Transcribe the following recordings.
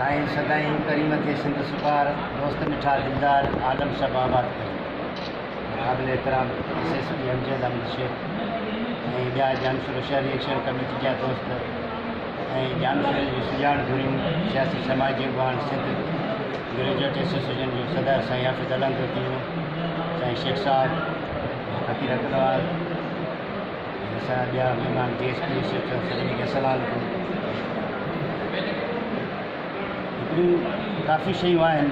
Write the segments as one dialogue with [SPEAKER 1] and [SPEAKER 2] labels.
[SPEAKER 1] سائين سدائين ڪريم کي سنڌ سپار، دوست مٺا دلدار، عالم سڀ آباد ڪري. قابل احترام S S P Amjad Ahmed Shaikh ۽ ٻيا ڄامشورو شهري ايڪشن ڪميٽي جا دوست ۽ ڄامشوري جي سڄاڻ ڌريون، سياسي سماجي اڳواڻ، سنڌ گريجوئيٽ ايسوسيئيشن جو صدر سائين حافظ الهندو تيڻو، سائين شيخ صاحب، فقير حق نواز ۽ اسان جا ٻيا مهمان D S P S H O سڀني کي السلام عليڪم. هڪڙيون ڪافي شيون آهن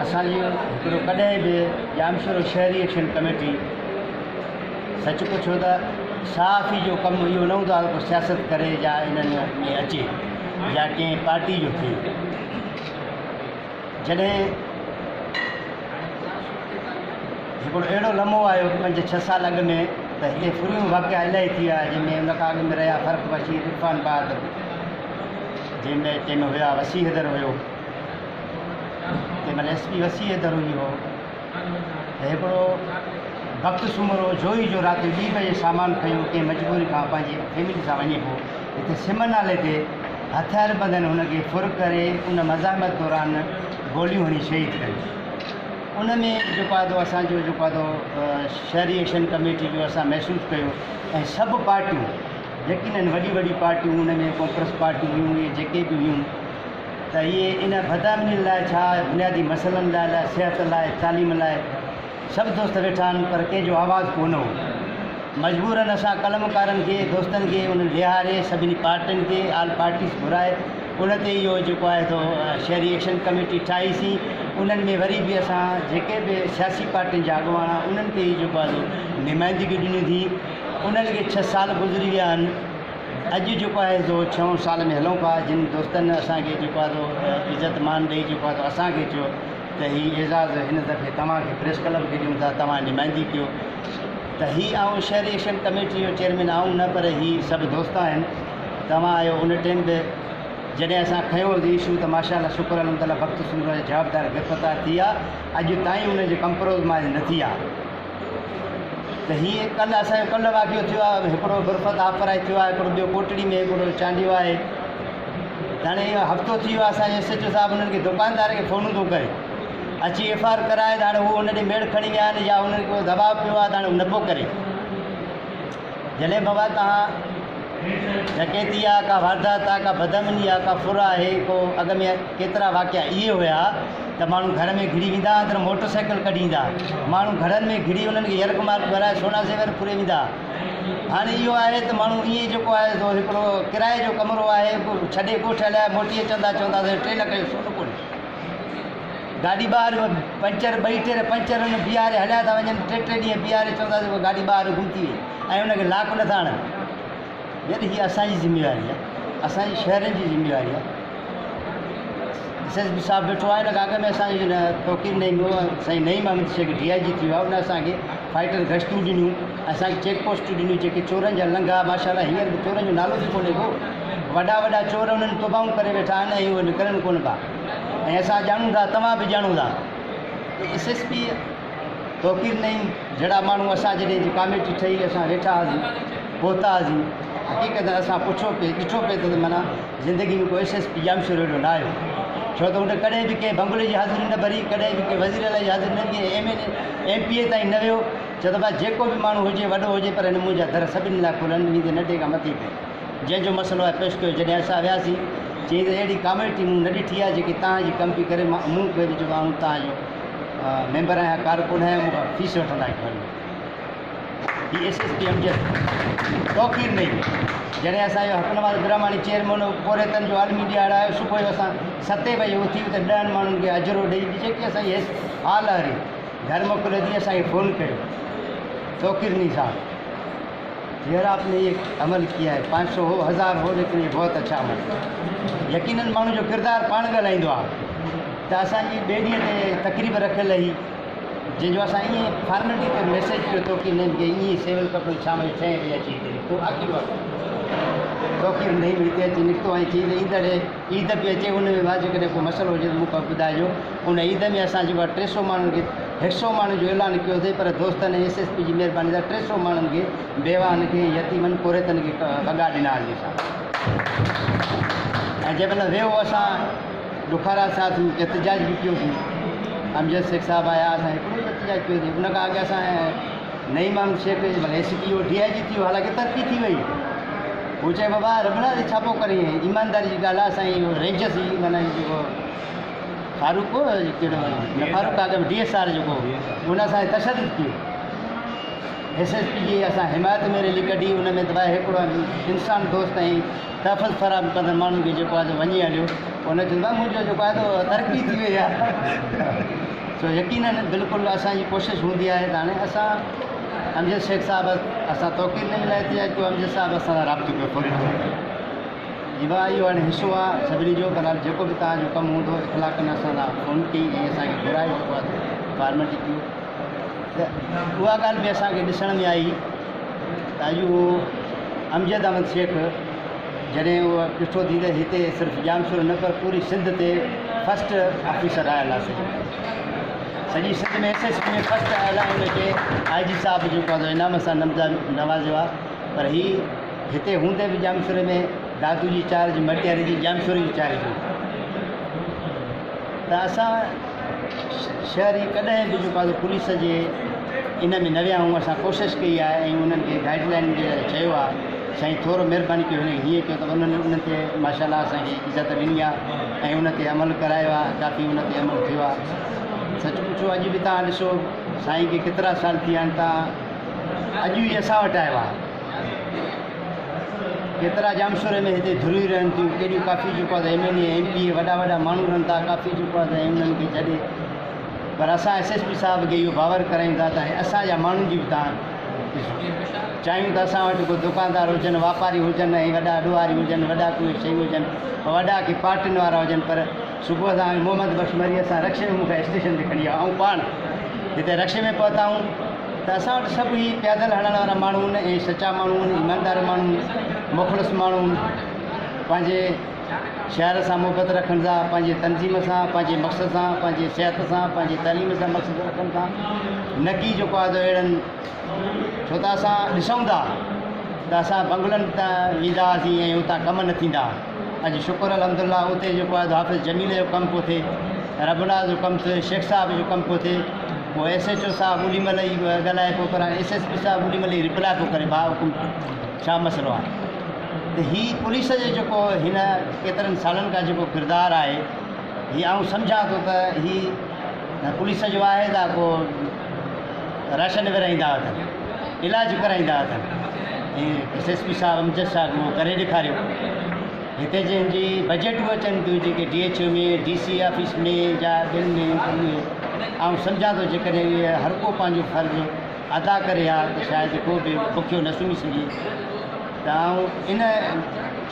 [SPEAKER 1] اسان جي هڪڙو ڪڏهن به ڄامشورو شهري ايڪشن ڪميٽي سچ پڇو ته صحافي جو ڪم اهو نه هوندو آهي ڪو سياست ڪري يا انهن ۾ اچي يا ڪنهن پارٽي جو ٿئي جڏهن هڪڙو اهڙو لمحو آيو پنج ڇهه سال اڳ ۾ ته هتي ڦريون واقعا الاهي ٿي ويا جنهن ۾ ان کان اڳ ۾ رهيا فرخ بشير، عرفان بهادر جنهن ۾ ڪنهن ۾ هيا وسيع حيدر هيو تنهن مهل ايس پي وسيع حيدر هئي هو ته هڪڙو بخت سومرو جوئي جو رات جو ٻي بجي سامان کنيو ڪنهن مجبوري کان پنهنجي فيملي سان وڃي پيو هتي سم نالي تي هٿياربندن هن کي ڦر ڪري ان مزاحمت دوران گوليون هڻي شهيد ڪيو. ان ۾ جيڪو آهي سو اسان جو جيڪو آهي سو شهري ايڪشن ڪميٽي جو اسان محسوس ڪيو ۽ سڀ پارٽيون يقينن وڏي وڏي پارٽيون ان ۾ قومپرست پارٽيون هيون اهي جيڪي به هيون ته اهي ان بدامنين لاء ڇا بنيادي مسئلن لاء لاء صحت لاء تعليم لاء سڀ دوست ويٺا آهن پر ڪنهن جو آواز ڪونه هو. مجبورن اسان قلمڪارن کي دوستن کي انهن ويهاري سڀني پارٽين کي آل پارٽيز گهرائي ان تي اهو جيڪو آهي سو شهري ايڪشن ڪميٽي ٺاهي سين انهن ۾ وري به اسان جيڪي به سياسي پارٽين جا اڳواڻ انهن کي ئي جيڪو آهي سو نمائندگي ڏني ٿي انهن کي ڇهه سال گذري ويا آهن اڄ جيڪو آهي سو ڇهون سال ۾ هلون پيا جن دوستن اسان کي جيڪو آهي سو عزت مان ڏئي جيڪو آهي سو اسان کي چيو ته هي اعزاز هن دفعي توهان کي پريس ڪلب کي ڏيون ٿا توهان نمائندگي ڪيو ته هي آئون شهري ايڪشن ڪميٽي جو چيئرمين آئون نه پر هي سڀ دوست آهن توهان آهيو ان ٽيم به جڏهن اسان کنيو هو اشو ته ماشاء الله شڪر الحمد الله بخت سومرو جا جوابدار گرفتار ٿي ويا اڄ تائين انهن جي ڪمپرومائز نه ٿي آهي ته هي ڪلهه اسان جو ڪلهه واقعو ٿيو آهي هڪڙو غرفت آفرائي ٿيو آهي هڪڙو ٻيو ڪوٽڙي ۾ هڪڙو چانڊيو آهي ته هاڻي اهو هفتو ٿي ويو آهي اسان جي ايس ايچ او صاحب انهن کي دڪاندار کي فونون ٿو ڪري اچي ايف آر ڪرائي ته هاڻي هو ان ڏي ميڙ کڻي ويا آهن يا انهن کي ڪو دٻاء پيو آهي ته هاڻي هو نه پيو ڪري جڏهن بابا توهان ڊڪيتي آ ڪا واردات آ ڪا بدامني آ ڪا ڦر آهي ڪو اڳ ۾ ڪيترا واقعا اهي هيا ته ماڻهو گهر ۾ گهڙي ويندا اندر موٽر سائيڪل ڪڍي ايندا ماڻهو گهرن ۾ گهڙي انهن کي يرغمال ڪرائي سونا زيور ڦري ويندا هاڻي اهو آهي ته ماڻهو ائين جيڪو آهي سو هڪڙو ڪرائي جو ڪمرو آهي ڇڏي ڳوٺ هليا موٽي اچندا چوندا ته 3 لک جو سون ڪونهي گاڏي ٻاهر پنچر ٻئي ٽير پنچر ان بيهاري هليا ٿا وڃن ٽي ٽي ڏينهن بيهاري چوندا ته گاڏي ٻاهر گم ٿي وئي ۽ ان کي لاڪ نٿا هڻن يار هي اسان جي ذميواري آهي اسان جي شهرين جي ذميواري آهي ايس ايس پي صاحب ويٺو آهي ان کان اڳ ۾ اسان جي توقير نعيم هو سائين نعيم احمد شيخ ڊي I جي ٿي ويو آهي ان اسان کي فائٽر گشتون ڏنيون اسان کي چيڪ پوسٽون ڏنيون جيڪي چورن جا لنگها ماشاء الله هينئر به چورن جو نالو به ڪونهي ڪو وڏا وڏا چور انهن توبائون ڪري ويٺا آهن ۽ اهي نڪرن ڪونه پيا ۽ اسان ڄاڻون ٿا توهان به ڄاڻو ٿا ايس ايس پي توقير نعيم جهڙا ماڻهو اسان جڏهن جي ڪاميٽي ٺهي اسان ويٺا هئاسين پهتا هئاسين حقيقت اسان پڇيو پئي ڏٺو پئي ته معنيٰ زندگي ۾ ڪو ايس ايس پي ڄامشورو اهڙو نه آيو ڇو ته هن ڪڏهن به ڪنهن بنگلي جي حاضري نه ڀري ڪڏهن به ڪنهن وزير اعليٰ جي حاضري نه ڪنهن ايم اين اي ايم پي اي تائين نه ويو چئي ٿو ڀاء جيڪو به ماڻهو هجي وڏو هجي پر هن منهنجا در سڀني لاء کليل آهن ويندي ننڍي کان مٿي تائين جنهن جو مسئلو آهي پيش ڪيو جڏهن اسان وياسين چيائين ته اهڙي ڪاميٽي مون نه ڏٺي آهي جيڪي توهان جي ڪم پئي ڪري مان مون کي به چيو آئون توهان جو ميمبر آهيان ڪارڪن آهيان مون کان فيس وٺندا آهيو گهر ۾ هي S S P Amjad Tauqeer Naeem جڏهن اسان جو حق نواز برهماڻي چيئرمين هو پورهيتن جو عالمي ڏهاڙ آيو صبح جو اسان ستين بجي اٿي اتي ڏهن ماڻهن کي اجرو ڏئي جيڪي اسان جي حال هري گهر موڪليو ٿي اسان کي فون ڪيو توقير نعيم صاحب يار آپ ني یہ عمل کيا هي پانچ سو هو هزار هو ليڪن یہ بهت اڇا عمل هي يقينن ماڻهو جو ڪردار پاڻ ڳالهائيندو آهي ته اسان جي ٻئي ڏينهن تي تقريب رکيل هئي جنهن جو اسان ائين فارملٽي طور ميسيج ڪيو توقير نعيم کي ائين سول ڪپڙو شام جو ڇهين بجي اچي هتي نڪتو آخري وقت توقير نعيم هتي اچي نڪتو ۽ چيائين ته ايندڙ عيد پئي اچي ان ۾ ڀاء جيڪڏهن ڪو مسئلو هجي ته مون کي ٻڌائجو ان عيد ۾ اسان جيڪو آهي 300 ماڻهن کي هڪ سئو ماڻهن جو اعلان ڪيو سي پر دوستن ۽ ايس ايس پي جي مهرباني سان 300 ماڻهن کي بيواهن کي يتيمن پورهيتن کي وڳا ڏنا هلي اسان. ۽ جنهن مهل ويو اسان ڏکارا ٿياسين احتجاج به ڪيوسين امجد شيخ صاحب آيا اسان هڪڙو ئي احتجاج ڪيوسين ان کان اڳ اسان نعيم احمد شيخ جنهن مهل ايس پي هو ڊي I جي ٿي ويو حالانڪه ترقي ٿي وئي هو چئي بابا ربنا تي ڇاپو ڪرين ايمانداري جي ڳالهه آهي اسان اهو رينجرس جي معنيٰ جيڪو فاروق هو ڪهڙو نه فاروق آگم ڊي ايس آر جيڪو هو ان اسان تي تشدد ڪيو ايس ايس پي جي اسان حمايت ۾ ريلي ڪڍي ان ۾ ته ڀائي هڪڙو انسان دوست ۽ تحفظ فراهم ڪندڙ ماڻهن کي جيڪو آهي سو وڃي هليو ان چيو ڀائي منهنجو جيڪو آهي سو ترقي ٿي وئي آهي سو يقينن بلڪل اسان جي ڪوشش هوندي آهي ته هاڻي اسان امجد شيخ صاحب اسان توقير نه ملائي ٿي آهي امجد صاحب اسان سان رابطو ڪيو فوري طور تي جي ڀاء اهو هاڻي حصو آهي سڀني جو بهرحال جيڪو به توهان جو ڪم هوندو اخلاقن اسان سان فون ڪئي ۽ اسان کي گهرائي جيڪو آهي فارملٽي ڪيو ته اها ڳالهه به اسان کي ڏسڻ ۾ آئي ته اڄ اهو امجد احمد شيخ جڏهن اهو ڏٺو ٿي ته هتي صرف ڄامشورو نه پر پوري سنڌ تي فرسٽ آفيسر آيل آهي سڄي Sindh ۾ S S P ۾ first آيل آهي ان کي آء جي صاحب جيڪو آهي انعام سان نوازيو آهي پر هي هتي هوندي به ڄامشوري ۾ دادو جي چارج مٽياري جي ڄامشوري جي چارج هئي ته اسان شهري ڪڏهن به جيڪو آهي پوليس جي ان ۾ نه ويا آهيون اسان ڪوشش ڪئي آهي ۽ انهن کي گائيڊ لائن جي لاء چيو آهي سائين ٿورو مهرباني ڪيو هن کي هيئن ڪيو ته انهن ان تي ماشاء الله اسانکي عزت ڏني آهي ۽ ان تي عمل ڪرايو آهي ڪافي ان تي عمل ٿيو آهي سچ پڇو اڄ به تان ڏسو سائين کي ڪيترا سال ٿي ويا آهن تان اڄ ئي اسان وٽ آيو آهي ڪيترا ڄامشوري ۾ هتي ڌريون رهن ٿيون ڪيڏيون ڪافي جيڪو آهي M N A M P A وڏا وڏا ماڻهو رهن ٿا ڪافي جيڪو آهي انهن کي ڇڏي پر اسان ايس ايس پي صاحب کي اهو باور ڪرايون ٿا ته اسان جا ماڻهن جي به تان ڏسو چاهيون ته اسان وٽ ڪو دڪاندار هجن واپاري هجن ۽ وڏا ڏوهاري هجن وڏا ڪوئي شيون هجن وڏا ڪي پارٽين وارا هجن پر صبح سان محمد بخش مري اسان رڪشي ۾ مون کي اسٽيشن تي کڻي آيو آئون پاڻ هتي رڪشي ۾ پهتا آهيون ته اسان وٽ سڀ هي پيادل هلڻ وارا ماڻهو آهن ۽ سچا ماڻهو آهن ايماندار ماڻهو آهن مخلص ماڻهو آهن پنهنجي شهر سان محبت رکن ٿا پنهنجي تنظيم سان پنهنجي مقصد سان پنهنجي صحت سان پنهنجي تعليم سان مقصد رکن ٿا نه ڪي جيڪو آهي اهڙن ڇو ته اسان ڏسون ٿا ته اسان بنگلن تان ويندا هئاسين ۽ اتان ڪم نه ٿيندا هئا اڄ شڪر الحمد الله اتي جيڪو آهي حافظ جميل جو ڪم پيو ٿئي ربناز جو ڪم ٿئي شيخ صاحب جو ڪم پيو ٿئي پوء ايس ايڇ او صاحب اوڏي مهل ئي ڳالهائي پيو پر ايس ايس پي صاحب اوڏي مهل ئي رپلاء پيو ڪري ڀاء حڪم ڇا مسئلو آهي ته هي پوليس جو جيڪو هن ڪيترن سالن کان جيڪو ڪردار آهي هي آئون سمجهان ٿو ته هي پوليس جو آهي ته ڪو راشن ورهائيندا اٿن علاج ڪرائيندا اٿن ۽ ايس ايس پي صاحب امجد صاحب اهو ڪري ڏيکاريو هتي جنهن جي بجيٽون اچن ٿيون جيڪي D H O ۾ D C office ۾ يا ٻين ۾ اهي آئون سمجهان ٿو جيڪڏهن اهي هر ڪو پنهنجو فرض ادا ڪري ها ته شايد ڪو به بکيو نه سمهي سگهي ته آئون ان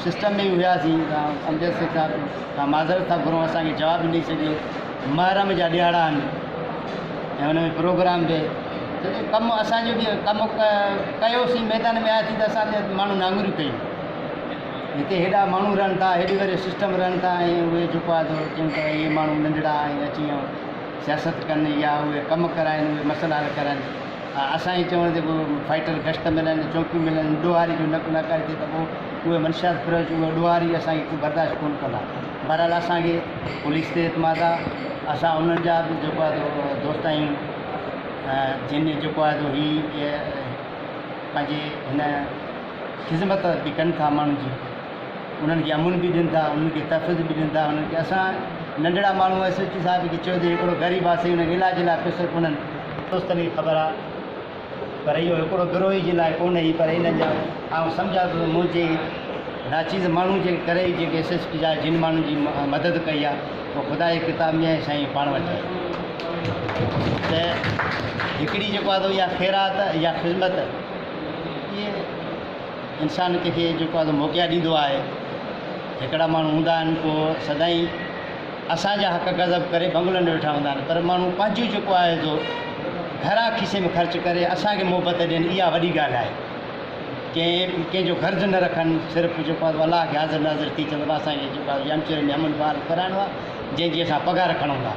[SPEAKER 1] سسٽم ۾ ئي هياسين ته امجد شيخ صاحب کان معذرت ٿا گهرون اسان کي جواب نه ڏئي سگهيو محرم جا ڏهاڙا آهن ۽ ان ۾ پروگرام به جڏهن ڪم اسانجو به ڪم ڪيوسين ميدان ۾ آياسين ته اسان تي ماڻهن آڱريون ڪيون هتي هيڏا ماڻهو رهن ٿا هيڏي وڏي سسٽم رهن ٿا ۽ اهي جيڪو آهي سو چون ٿا اهي ماڻهو ننڍڙا ۽ اچي ۽ سياست ڪن يا اهي ڪم ڪرائن اهي مسئلا حل ڪرائن اسان جي چوڻ تي پوء فائٽر گشت ملن چوڪيون ملن ڏوهاري جو نڪ ناڪاري ٿئي ته پوء اهي منشيات فروش اهي ڏوهاري اسان کي برداشت ڪونه ڪندا بهرحال اسان کي پوليس تي اعتماد آهي اسان انهن جا به جيڪو آهي سو دوست آهيون جن جيڪو آهي سو هي پنهنجي هن خذمت به ڪن ٿا ماڻهن جي انهن کي امن به ڏين ٿا انهن کي تحفظ به ڏين ٿا انهن کي اسان ننڍڙا ماڻهو ايس ايچ پي صاحب کي چيو ته هڪڙو غريب آهي سائين ان کي علاج لاء پئسا ڪونهن دوستن کي خبر آهي پر اهو هڪڙو گروهي جي لاء ڪونه هي پر انهن جا آئون سمجهان ٿو ته منهنجي ناچيز ماڻهو جي ڪري ئي جيڪي ايس ايس پي جا جن ماڻهن جي مدد ڪئي آهي اهو خدا جي ڪتاب ۾ آهي سائين پاڻ وٽ آهي ته هڪڙي جيڪو آهي اها خيرات يا خدمت اهي انسان ڪنهن کي جيڪو آهي موقعا ڏيندو آهي هڪڙا ماڻهو هوندا آهن پوء سدائين اسان جا حق غضب ڪري بنگلن ۾ ويٺا هوندا آهن پر ماڻهو پنهنجو جيڪو آهي سو گهران کيسي ۾ خرچ ڪري اسان کي محبت ڏين اها وڏي ڳالهه آهي ڪنهن ڪنهن جو غرض نه رکن صرف جيڪو آهي الله کي حاضر ناظر ٿي چوندو اسان کي جيڪو آهي ڄامشوري ۾ امن بحال ڪرائڻو آهي جنهن جي اسان پگهار کڻون ٿا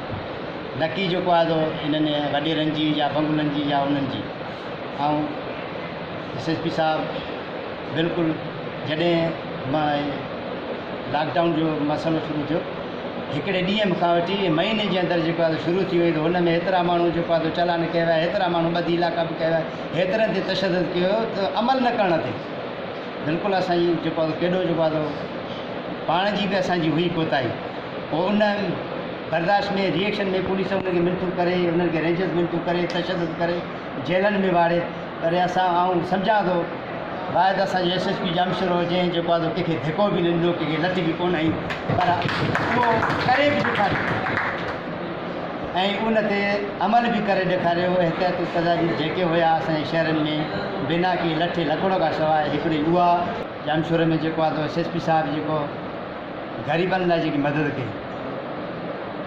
[SPEAKER 1] نه ڪي جيڪو آهي سو انهن وڏيرن جي يا بنگلن جي يا انهن جي آئون ايس ايس پي صاحب بلڪل جڏهن مان لاڪ ڊائون جو مسئلو شروع ٿيو هڪڙي ڏينهن کان وٺي مهيني جي اندر جيڪو آهي شروع ٿي وئي ته هن ۾ هيترا ماڻهو جيڪو آهي چالان ڪيا ويا هيترا ماڻهو ٻڌي لاڪ اپ ڪيا ويا هيترن تي تشدد ڪيو ويو ته عمل نه ڪرڻ تي بلڪل اسان جي جيڪو آهي ڪيڏو جيڪو آهي پاڻ جي به اسان جي هئي ڪوتاهي پوء ان برداشت ۾ ريئيڪشن ۾ پوليس انهن کي منٿون ڪري انهن کي رينجرز منٿون ڪري تشدد ڪري جيلن ۾ واڙي پر اسان آئون سمجهان ٿو واحد اسان جو ايس ايس پي ڄامشورو جنهن جيڪو آهي ڪنهن کي ڌڪو به نه ڏنو ڪنهن کي لٺ به ڪونه هنئي پر اهو ڪري به ڏيکاريو ۽ ان تي عمل به ڪري ڏيکاريو احتياطي تدابير جيڪي هيا اسان جي شهرن ۾ بنا ڪنهن لٺ لڪڙ کان سواء هڪڙي اها ڄامشوري ۾ جيڪو آهي ايس ايس پي صاحب جيڪو غريبن لاء جيڪي مدد ڪئي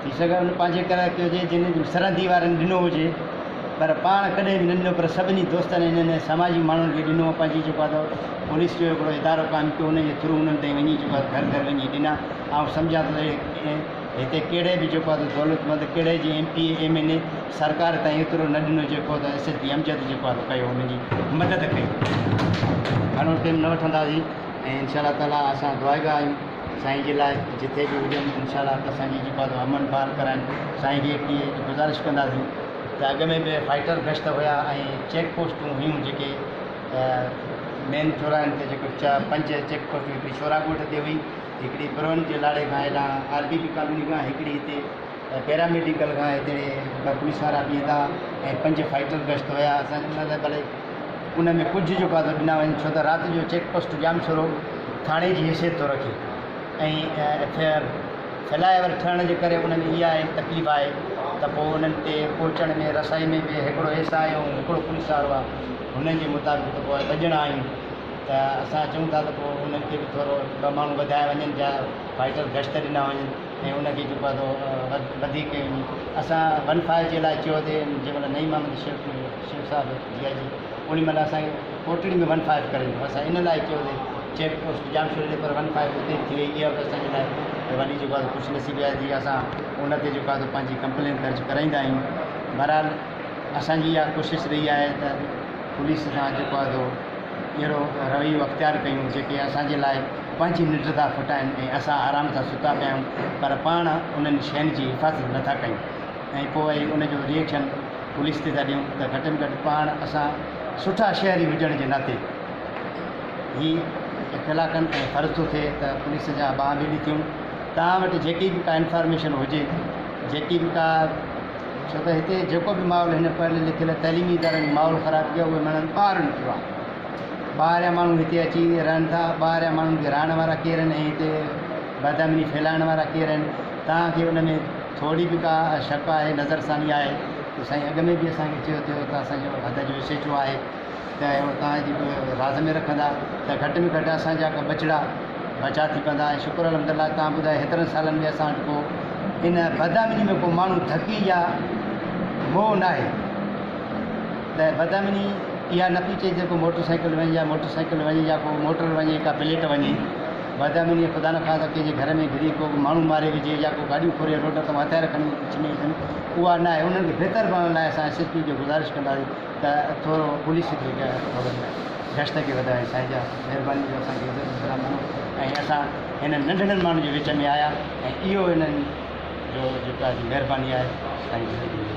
[SPEAKER 1] ٿي سگهي ان پنهنجي ڪري ڪيو هجي جن سرندي وارن ڏنو هجي پر پاڻ ڪڏهن به نه ڏنو پر سڀني دوستن هنن سماجي ماڻهن کي ڏنو پنهنجي جيڪو آهي پوليس جو هڪڙو ادارو قائم ڪيو ان جي ٿرو انهن تائين وڃي جيڪو آهي گهر گهر وڃي ڏنا آئون سمجهان ٿو ته هتي ڪهڙي به جيڪو آهي دولتمند ڪهڙي جي M P A M N A سرڪار تائين ايترو نه ڏنو جيڪو ته ايس ايس پي امجد جيڪو آهي ڪيو ان جي مدد ڪئي گهڻو ٽيم نه وٺنداسين ۽ انشاء الله تعالي اسان دعائگا آهيون سائين جي لاء جتي به هجن انشاء الله ته اسان جي جيڪو آهي امن بحال ڪرائن سائين کي هڪڙي گذارش ڪنداسين ته اڳ ۾ به فائٽر گشت هيا ۽ چيڪ پوسٽون هيون جيڪي مين چوراهن تي جيڪو چار پنج چيڪ پوسٽون هڪڙي شورا ڳوٺ تي هئي هڪڙي برون جي لاڙي کان هيڏانهن آر بي بي ڪالوني کان هڪڙي هتي پيراميڊيڪل کان هتي پوليس وارا بيهندا ۽ پنج فائٽر گشت هيا اسان ان لاء ڀلي ان ۾ ڪجهه جيڪو آهي سو ڏنا وڃن ڇو ته رات جو چيڪ پوسٽ ڄامشورو ٿاڻي جي حيثيت ٿو رکي ۽ فلاء اوور ٺهڻ جي ڪري انهن اها تڪليف آهي ته پوء انهن تي پهچڻ ۾ رسائي ۾ به هڪڙو ايس I ۽ هڪڙو پوليس وارو آهي هنن جي مطابق ته پوء ٻه ڄڻا آهيون ته اسان چئون ٿا ته پوء انهن کي به ٿورو ٻه ماڻهو وڌايا وڃن جا فائٽر گشت ڏنا وڃن ۽ ان کي جيڪو آهي سو وڌيڪ اسان ون فائيو جي لاء چيو ته جنهن مهل نعيم احمد شيخ شيخ صاحب جي آء جي اوڏي مهل اسان کي ڪوٽڙي ۾ ون فائيو ڪري ڏنو اسان ان لاء چيو ته چيڪ پوسٽ ڄامشوري تي پر ون فائيو اتي ٿي وئي اها به اسان جي لاء وڏي جيڪو آهي خوش نصيبي آهي جي اسان ان تي جيڪو آهي سو پنهنجي ڪمپلين درج ڪرائيندا آهيون بهرحال اسان جي اها ڪوشش رهي آهي ته پوليس سان جيڪو آهي سو اهڙو رويو اختيار ڪيون جيڪي اسان جي لاء پنهنجي ننڊ ٿا ڦٽائن ۽ اسان آرام سان ستا پيا آهيون پر پاڻ انهن شين جي حفاظت نٿا ڪيون ۽ پوء وري ان جو ريئيڪشن پوليس تي ٿا ڏيون ته گهٽ ۾ گهٽ پاڻ اسان سٺا شهري هجڻ جي ناتي هي اخلاقن ۽ فرض ٿو ٿئي ته پوليس جا ٻانهن ٻيلي ٿيون توهان وٽ جيڪي به ڪا انفارميشن هجي جيڪي به ڪا ڇو ته هتي جيڪو به ماحول هن پڙهيل لکيل تعليمي ادارن ۾ ماحول خراب ڪيو اهي ماڻهن ٻاهر نڪتو آهي ٻاهريان ماڻهو هتي اچي رهن ٿا ٻاهريان ماڻهن کي رهڻ وارا ڪير آهن ۽ هتي بدامني ڦهلائڻ وارا ڪير آهن توهان کي ان ۾ ٿوري به ڪا شڪ آهي نظرثاني آهي ته سائين اڳ ۾ به اسان کي چيو ٿيو ته اسان جو حد جو ايس ايڇ او آهي ته اهو توهان جي به راز ۾ رکندا ته گهٽ ۾ گهٽ اسان جا ڪا ٻچڙا بچا ٿي پوندا ۽ شڪر الحمد الله توهان ٻڌايو هيترن سالن ۾ اسان وٽ ڪو ان بدامني ۾ ڪو ماڻهو ڌڪي يا موهه ناهي ته بدامني اها نه پئي چئجي ڪو موٽر سائيڪل وڃي يا موٽر سائيڪل وڃي يا ڪو موٽر وڃي ڪا بليٽ وڃي بدامني خدا نخواسته ڪنهن جي گهر ۾ گهڙي ڪو ماڻهو ماري وجهي يا ڪو گاڏيون ڦري روڊ تان هٿيار کڻي ڇني وجهن اها نه آهي انهن کي بهتر بڻائڻ لاء اسان ايس ايس پي کي گذارش ڪنداسين ته ٿورو پوليس کي ٿورو گشت کي وڌائين سائين جا مهرباني جو اسان کي عزت احترام ڏنو ۽ اسان هنن ننڍڙن ماڻهن جي وچ ۾ آيا ۽ اهو هنن جو جيڪو آهي مهرباني آهي سائين جي.